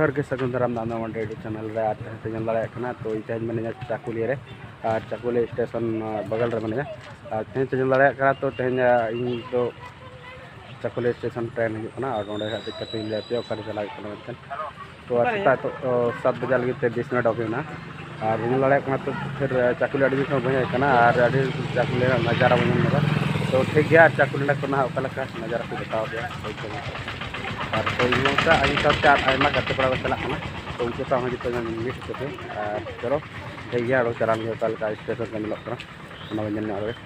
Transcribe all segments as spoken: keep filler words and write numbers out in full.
ᱡᱚᱦᱟᱨ ᱜᱮ, ᱥᱟᱹᱜᱩᱱ ᱫᱟᱨᱟᱢ ᱫᱟᱢ ᱱᱚᱣᱟ ᱰᱮᱰᱤ ᱪᱮᱱᱮᱞ ᱨᱮ᱾ ᱟᱨ ᱛᱮᱦᱮᱧ ᱯᱮ ᱧᱮᱞ ᱫᱟᱲᱮᱭᱟᱜ ᱠᱟᱱᱟ, ᱛᱚ ᱤᱧ ᱛᱮᱦᱮᱧ ᱢᱤᱱᱟᱹᱧᱟ ᱪᱟᱠᱩᱞᱤᱭᱟᱹ ᱨᱮ, ᱟᱨ ᱪᱟᱠᱩᱞᱤᱭᱟᱹ ᱥᱴᱮᱥᱚᱱ, ᱟᱸ, ᱵᱟᱜᱟᱞ ᱨᱮ ᱢᱤᱱᱟᱹᱧᱟ᱾ ᱟᱨ ᱛᱮᱦᱮᱧ ᱯᱮ ᱧᱮᱞ ᱫᱟᱲᱮᱭᱟᱜ ᱠᱟᱱᱟ, ᱛᱚ ᱛᱮᱦᱮᱧ, ᱟᱸ, ᱤᱧ ᱫᱚ ᱪᱟᱠᱩᱞᱤᱭᱟᱹ ᱥᱴᱮᱥᱚᱱ ᱴᱨᱮᱱ ᱦᱤᱡᱩᱜ ᱠᱟᱱᱟ, ᱟᱨ ᱚᱸᱰᱮ ᱦᱟᱸᱜ ᱫᱮᱡ ᱠᱟᱛᱮ ᱤᱧ ᱞᱟᱹᱭ ᱟᱯᱮᱭᱟ ᱚᱠᱟᱨᱮ ᱪᱟᱞᱟᱜ ᱦᱩᱭᱩᱜ ᱠᱟᱱᱟ ᱢᱮᱱᱛᱮ᱾ ᱛᱚ ᱟᱨ ᱥᱮᱛᱟᱜ ᱛᱚ, ᱚ, ᱥᱟᱛ ᱵᱟᱡᱟ ᱞᱟᱹᱜᱤᱫ ᱛᱮ ᱵᱤᱥᱱᱚ ᱰᱚᱠ ᱦᱩᱭᱱᱟ᱾ ᱟᱨ ᱧᱮᱞ ᱫᱟᱲᱮᱭᱟᱜ ᱠᱟᱱᱟ ᱛᱚ, ᱯᱷᱤᱨ, ᱟᱸ, ᱪᱟᱠᱩᱞᱤᱭᱟᱹ ᱟᱹᱰᱤ ᱫᱤᱱ ᱠᱷᱚᱱ ᱵᱟᱹᱧ ᱦᱮᱡ ᱟᱠᱟᱱᱟ, ᱟᱨ ᱟᱹᱰᱤ ᱪᱟᱠᱩᱞᱤᱭᱟᱹ ᱨᱮᱱᱟᱜ ᱱᱟᱡᱟᱨᱟ ᱵᱚᱱ ᱧᱮᱞ ᱧᱚᱜᱟ᱾ ᱛᱚ ᱴᱷᱤᱠ ᱜᱮᱭᱟ, ᱟᱨ ᱪᱟᱠᱩᱞᱤᱭᱟᱹ ᱠᱷᱚᱱᱟᱜ ᱚᱠᱟ ᱞᱮᱠᱟ ᱱᱟᱡᱟᱨᱟ ᱠᱚ ᱵᱟᱛᱟᱣ ᱯᱮᱭᱟ᱾ ᱟᱨ ᱛᱚ ᱤᱧ ᱥᱟᱶᱛᱮ, ᱤᱧ ᱥᱟᱶᱛᱮ ᱟᱨ ᱟᱭᱢᱟ ᱜᱟᱛᱮ ᱠᱚᱲᱟ ᱠᱚ ᱪᱟᱞᱟᱜ ᱠᱟᱱᱟ, ᱛᱚ ᱩᱱᱠᱩ ᱥᱟᱶ ᱦᱚᱸ ᱡᱚᱛᱚ ᱧᱮᱞ ᱢᱤᱫ ᱦᱚᱪᱚ ᱯᱮ᱾ ᱟᱨ ᱪᱚᱞᱚ, ᱴᱷᱤᱠ ᱜᱮᱭᱟ, ᱟᱨᱚ ᱪᱟᱞᱟᱣ ᱞᱮᱱ ᱜᱮ ᱚᱠᱟ ᱞᱮᱠᱟ ᱥᱴᱮᱥᱚᱱ ᱠᱚ ᱧᱮᱞᱚᱜ ᱠᱟᱱᱟ, ᱚᱱᱟ ᱵᱚᱱ ᱧᱮᱞ ᱧᱚᱜ ᱞᱮᱜᱮ᱾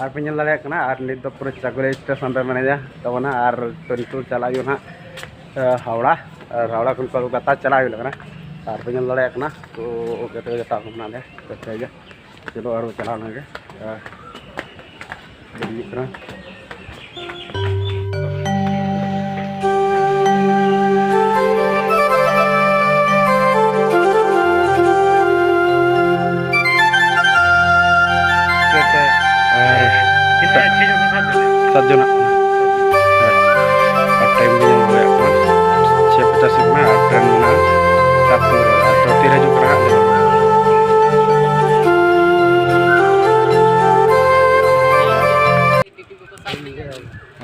ᱟᱨ ᱯᱮ ᱧᱮᱞ ᱫᱟᱲᱮᱭᱟᱜ ᱠᱟᱱᱟ, ᱟᱨ ᱱᱤᱛ ᱫᱚ ᱯᱩᱨᱟᱹ ᱪᱟᱠᱩᱞᱤᱭᱟᱹ ᱥᱴᱮᱥᱚᱱ ᱨᱮ ᱢᱮᱱᱟᱧᱟ ᱛᱟᱵᱚᱱᱟ, ᱟᱨ ᱛᱚ ᱱᱤᱛᱚᱜ ᱪᱟᱞᱟᱜ ᱦᱩᱭᱩᱜᱼᱟ ᱱᱟᱦᱟᱜ, ᱮ, ᱦᱟᱣᱲᱟ, ᱟᱨ ᱦᱟᱣᱲᱟ ᱠᱷᱚᱱ ᱠᱳᱞᱠᱟᱛᱟ ᱪᱟᱞᱟᱜ ᱦᱩᱭᱩᱜ ᱠᱟᱱᱟ᱾ ᱟᱨ ᱯᱮ ᱧᱮᱞ ᱫᱟᱲᱮᱭᱟᱜ ᱠᱟᱱᱟ, ᱛᱚ ᱜᱟᱛᱮ ᱠᱚ ᱡᱚᱴᱟᱣ ᱠᱚ ᱢᱮᱱᱟᱜ ᱞᱮᱭᱟ, ᱛᱚ ᱴᱷᱤᱠ ᱜᱮᱭᱟ, ᱪᱚᱞᱚ ᱟᱨ ᱪᱟᱞᱟᱣ ᱞᱮᱱ ᱜᱮ᱾ ᱟᱨ ᱦᱩᱭᱩᱜ ᱠᱟᱱᱟ᱾ ᱟᱨ ᱥᱟᱛ ᱡᱚᱱᱟᱜ ᱠᱟᱱᱟ᱾ ᱟᱨ ᱴᱟᱭᱤᱢ ᱵᱟᱹᱧ ᱧᱟᱢ ᱫᱟᱲᱮᱭᱟᱜ ᱠᱟᱱᱟ, ᱪᱷᱮ ᱯᱚᱪᱟᱥᱤ ᱠᱟᱱᱟ ᱟᱨ ᱴᱨᱮᱱ ᱢᱮᱱᱟᱜᱼᱟ ᱥᱟᱛ ᱯᱚᱱᱨᱚ ᱨᱮ᱾ ᱟᱨ ᱛᱚ ᱛᱤᱨᱮ ᱦᱤᱡᱩᱜ ᱠᱟᱱᱟ ᱦᱟᱸᱜ, ᱞᱟᱹᱭ ᱢᱮ᱾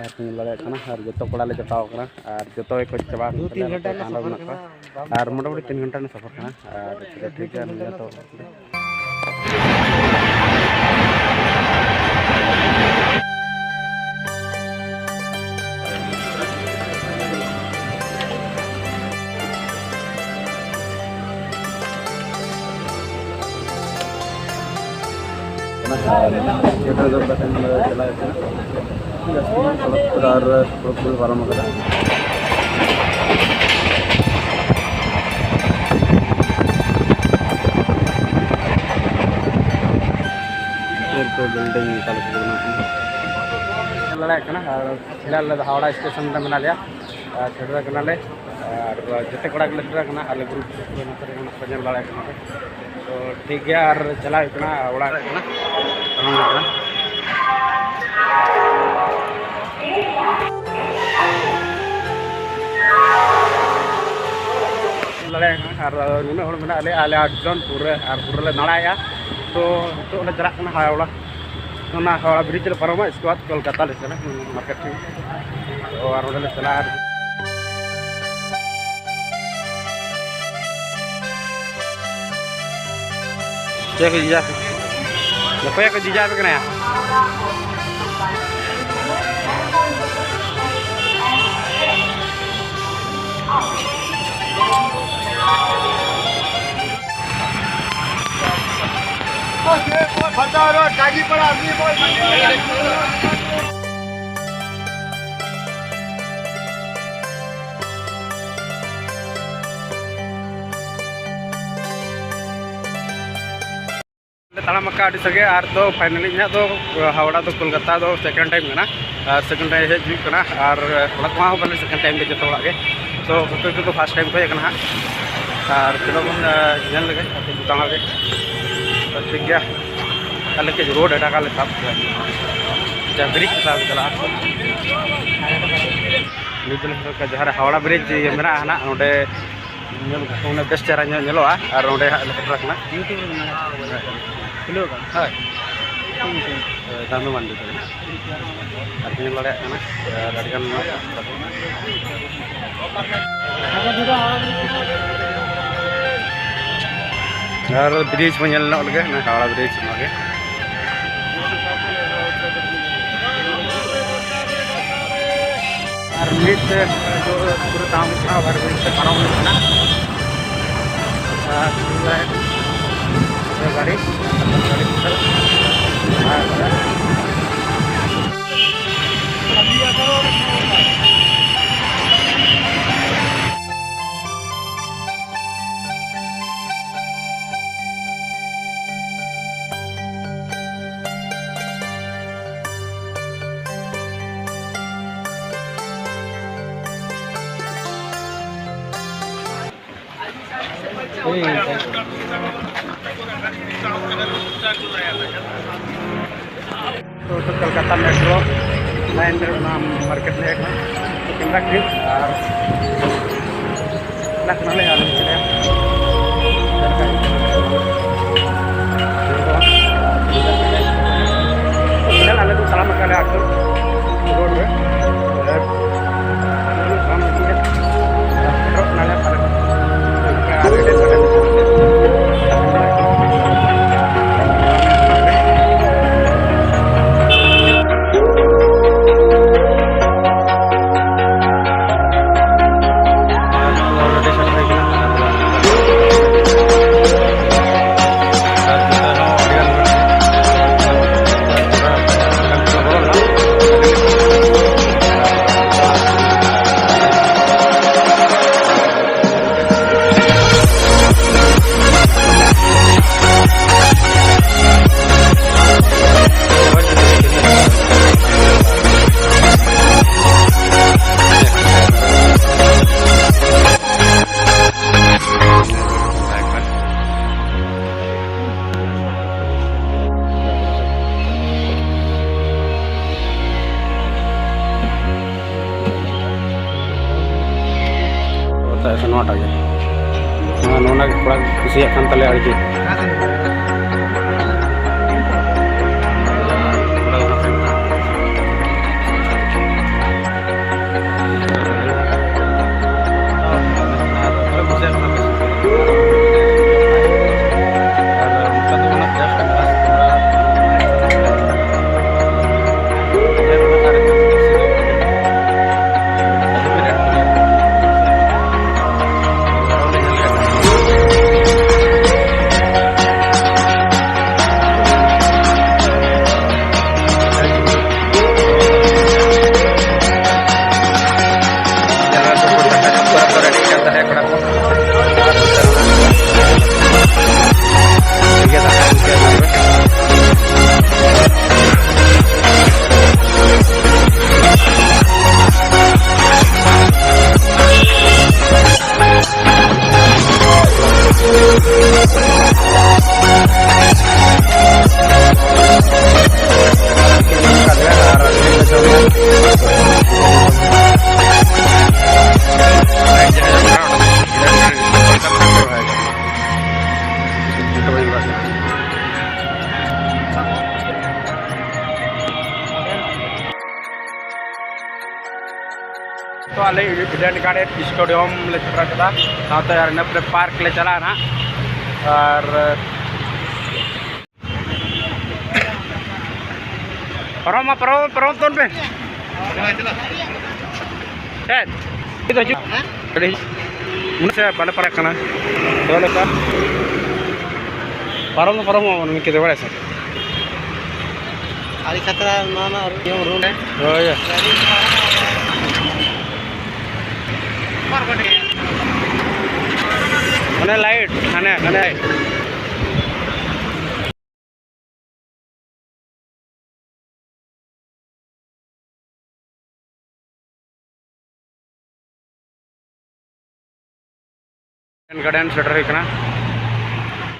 ᱟᱨ ᱧᱮᱞ ᱫᱟᱲᱮᱭᱟᱜ ᱠᱟᱱᱟ, ᱟᱨ ᱡᱚᱛᱚ ᱠᱚᱲᱟ ᱞᱮ ᱡᱚᱴᱟᱣ ᱠᱟᱱᱟ, ᱟᱨ ᱡᱚᱛᱚ ᱜᱮᱠᱚ ᱪᱟᱵᱟ ᱟᱠᱟᱱ ᱛᱟᱞᱮᱭᱟ, ᱱᱚᱛᱮ ᱠᱟᱱᱰᱟ ᱢᱮᱱᱟᱜ ᱠᱚᱣᱟ᱾ ᱟᱨ ᱢᱳᱴᱟᱢᱩᱴᱤ ᱛᱤᱱ ᱜᱷᱚᱱᱴᱟ ᱨᱮᱱᱟᱜ ᱥᱚᱯᱷᱚᱨ ᱠᱟᱱᱟ, ᱟᱨ ᱴᱷᱤᱠ ᱜᱮᱭᱟ, ᱱᱤᱭᱟᱹ ᱛᱚ᱾ ᱟᱨ ᱥᱚᱲᱚᱠ ᱯᱩᱨᱟᱹ ᱯᱟᱨᱚᱢ ᱟᱠᱟᱫᱟ᱾ ᱧᱮᱞ ᱫᱟᱲᱮᱭᱟᱜ ᱠᱟᱱᱟ, ᱟᱨ ᱯᱷᱤᱞᱦᱟᱞ ᱟᱞᱮ ᱫᱚ ᱦᱟᱣᱲᱟ ᱥᱴᱮᱥᱚᱱ ᱨᱮ ᱢᱮᱱᱟᱜ ᱞᱮᱭᱟ, ᱟᱨ ᱥᱮᱴᱮᱨ ᱠᱟᱱᱟᱞᱮ, ᱟᱨ ᱡᱚᱛᱚ ᱠᱚᱲᱟ ᱜᱮᱞᱮ ᱥᱮᱴᱮᱨ ᱠᱟᱱᱟ, ᱟᱞᱮ ᱜᱨᱩᱯ ᱠᱚ ᱧᱮᱞ ᱫᱟᱲᱮᱭᱟᱜ ᱠᱟᱱᱟ ᱯᱮ᱾ ᱛᱚ ᱴᱷᱤᱠ ᱜᱮᱭᱟ, ᱟᱨ ᱪᱟᱞᱟᱣ ᱦᱩᱭᱩᱜ ᱠᱟᱱᱟ ᱚᱲᱟᱜ ᱨᱮ ᱠᱟᱱᱟ᱾ ᱫᱟᱲᱮᱭᱟᱜ ᱠᱟᱱᱟ, ᱟᱨ ᱱᱩᱱᱟᱹᱜ ᱦᱚᱲ ᱢᱮᱱᱟᱜ ᱞᱮᱭᱟ, ᱟᱞᱮ ᱟᱴ ᱡᱚᱱ ᱯᱩᱨᱟᱹ, ᱟᱨ ᱯᱩᱨᱟᱹ ᱞᱮ ᱫᱟᱬᱟᱭᱮᱜᱼᱟ᱾ ᱛᱚ ᱱᱤᱛᱚᱜ ᱞᱮ ᱪᱟᱞᱟᱜ ᱠᱟᱱᱟ ᱦᱟᱣᱲᱟ, ᱚᱱᱟ ᱦᱟᱣᱲᱟ ᱵᱨᱤᱡᱽ ᱞᱮ ᱯᱟᱨᱚᱢᱟ, ᱤᱥᱠᱮ ᱵᱟᱫᱽ ᱠᱳᱞᱠᱟᱛᱟ ᱞᱮ ᱪᱟᱞᱟᱜᱼᱟ ᱢᱟᱨᱠᱮᱴ ᱴᱷᱮᱱ᱾ ᱛᱚ ᱟᱨ ᱚᱸᱰᱮ ᱞᱮ ᱪᱟᱞᱟᱜᱼᱟ ᱟᱨ ᱪᱮᱫ ᱠᱚ ᱡᱤᱡᱟ? ᱚᱠᱚᱭᱟᱜ ᱠᱚ ᱡᱤᱡᱟ ᱟᱯᱮ ᱠᱟᱱᱟ ᱭᱟ? ᱞᱮ ᱛᱟᱲᱟᱢ ᱟᱠᱟᱫ ᱟᱹᱰᱤ ᱥᱟᱸᱜᱮ, ᱟᱨ ᱫᱚ finally ᱤᱧᱟᱹᱜ ᱫᱚ ᱦᱟᱣᱲᱟ ᱫᱚ ᱠᱳᱞᱠᱟᱛᱟ ᱫᱚ second time ᱠᱟᱱᱟ᱾ ᱟᱨ second time ᱦᱮᱡ ᱦᱩᱭᱩᱜ ᱠᱟᱱᱟ, ᱟᱨ ᱚᱲᱟᱜ ᱠᱚᱢᱟ ᱦᱚᱸ ᱵᱟᱞᱮ second time ᱜᱮ ᱡᱚᱛᱚ ᱚᱲᱟᱜ ᱜᱮ᱾ ᱛᱚ ᱠᱚᱛᱚ ᱠᱚᱫᱚ first time ᱠᱚ ᱦᱮᱡ ᱟᱠᱟᱱᱟ ᱦᱟᱸᱜ, ᱟᱨ ᱪᱚᱞᱚ ᱵᱚᱱ ᱟᱸ, ᱧᱮᱞ ᱞᱮᱜᱮ ᱟᱹᱛᱩ ᱫᱟᱬᱟ ᱜᱮ᱾ ᱛᱚ ᱴᱷᱤᱠ ᱜᱮᱭᱟ, ᱛᱟᱦᱞᱮ ᱠᱟᱹᱡ road ᱮᱴᱟᱜᱟᱜ ᱞᱮ ᱥᱟᱵ ᱠᱮᱫᱟ, ᱡᱟᱦᱟᱸ bridge ᱠᱚ ᱥᱟᱵ ᱪᱟᱞᱟᱜᱼᱟ᱾ ᱱᱤᱛ ᱫᱚ ᱡᱟᱦᱟᱸ ᱨᱮ ᱦᱟᱣᱲᱟ bridge ᱤᱭᱟᱹ ᱢᱮᱱᱟᱜᱼᱟ ᱦᱟᱸᱜ, ᱚᱸᱰᱮ ᱧᱮᱞ ᱚᱱᱟ ᱵᱮᱥ ᱪᱮᱦᱨᱟ ᱧᱚᱜ ᱧᱮᱞᱚᱜᱼᱟ, ᱟᱨ ᱚᱸᱰᱮ ᱦᱟᱸᱜ ᱞᱮ ᱥᱮᱴᱮᱨ ᱟᱠᱟᱱᱟ᱾ YouTube ᱨᱮ ᱢᱮᱱᱟᱜᱼᱟ᱾ ᱠᱷᱩᱞᱟᱹᱣ ᱠᱟᱱᱟ? ᱦᱳᱭ᱾ ᱪᱮᱫ ᱧᱩᱛᱩᱢ? ᱫᱟᱱᱩ ᱢᱟᱱᱰᱤ ᱠᱟᱱᱟ᱾ ᱟᱨ ᱧᱮᱞ ᱫᱟᱲᱮᱭᱟᱜ ᱠᱟᱱᱟ, ᱟᱨ ᱟᱹᱰᱤ ᱜᱟᱱ ᱢᱮᱱᱟᱜ ᱠᱚᱣᱟ᱾ ᱟᱨ bridge ᱵᱚᱱ ᱧᱮᱞ ᱧᱚᱜ ᱞᱮᱜᱮ, ᱱᱚᱣᱟ ᱦᱟᱣᱲᱟ bridge ᱱᱚᱣᱟ ᱜᱮ᱾ ᱟᱨ ᱢᱤᱫ ᱛᱮ ᱯᱩᱨᱟᱹ ᱛᱟᱲᱟᱢ ᱦᱩᱭᱩᱜ ᱠᱟᱱᱟ, ᱵᱟᱨ ᱢᱤᱱᱤᱴ ᱛᱮ ᱯᱟᱨᱚᱢ ᱦᱩᱭᱩᱜ ᱠᱟᱱᱟ᱾ ᱟᱨ ᱜᱟᱹᱰᱤ, ᱜᱟᱹᱰᱤ ᱟᱨ ᱛᱚ, ᱛᱚ ᱠᱚᱞᱠᱟᱛᱟ ᱢᱮᱴᱨᱳ ᱞᱟᱭᱤᱱ ᱨᱮ ᱚᱱᱟ ᱢᱟᱨᱠᱮᱴ ᱞᱮ ᱦᱮᱡ ᱠᱟᱱᱟ᱾ ᱛᱚ, ᱠᱮᱢᱨᱟ ᱠᱞᱤᱯ ᱟᱨ ᱪᱟᱞᱟᱜ ᱠᱟᱱᱟᱞᱮ ᱟᱨ ᱪᱮᱫ ᱞᱮ ᱧᱮᱞ, ᱟᱞᱮ ᱫᱚ ᱛᱟᱲᱟᱢ ᱟᱠᱟᱫ ᱞᱮ ᱟᱴ ᱨᱳᱰ ᱨᱮ᱾ ᱱᱚᱣᱟᱴᱟᱜ ᱜᱮ, ᱱᱚᱣᱟ, ᱱᱚᱣᱟ ᱜᱮ ᱠᱚᱲᱟ ᱠᱚ ᱠᱩᱥᱤᱭᱟᱜ ᱠᱟᱱ ᱛᱟᱞᱮᱭᱟ ᱟᱹᱰᱤ ᱡᱳᱨ᱾ ᱤᱰᱮᱱ ᱜᱟᱨᱰᱮᱱ ᱥᱴᱮᱰᱤᱭᱟᱢ ᱞᱮ ᱥᱮᱴᱮᱨ ᱠᱮᱫᱟ, ᱥᱟᱶᱛᱮ ᱟᱨ ᱤᱱᱟᱹ ᱯᱚᱨᱮ ᱯᱟᱨᱠ ᱞᱮ ᱪᱟᱞᱟᱜᱼᱟ ᱱᱟᱦᱟᱜ᱾ ᱟᱨ ᱯᱟᱨᱚᱢ ᱢᱟ, ᱯᱟᱨᱚᱢ, ᱯᱟᱨᱚᱢ ᱛᱟᱵᱚᱱ ᱯᱮ᱾ ᱪᱮᱫ? ᱱᱤᱛ ᱦᱤᱡᱩᱜ ᱟᱹᱰᱤ ᱩᱱᱟᱹᱜ ᱥᱮ ᱵᱟᱞᱮ ᱯᱟᱨᱟᱜ ᱠᱟᱱᱟ᱾ ᱛᱚᱵᱮ ᱞᱮᱠᱟ ᱯᱟᱨᱚᱢ ᱫᱚ ᱯᱟᱨᱚᱢᱚᱜᱼᱟ, ᱢᱤᱫ ᱠᱮᱫᱮ ᱵᱟᱲᱟᱭ ᱥᱮ᱾ ᱟᱹᱰᱤ ᱠᱷᱟᱛᱨᱟ ᱱᱚᱣᱟ ᱢᱟ ᱨᱩ-, ᱨᱩ-, ᱦᱳᱭ᱾ ᱚᱱᱮ ᱞᱟᱭᱤᱴ, ᱦᱟᱱᱮ, ᱦᱟᱱᱮ᱾ ᱜᱟᱨᱰᱮᱱ ᱥᱮᱴᱮᱨ ᱦᱩᱭ ᱠᱟᱱᱟ᱾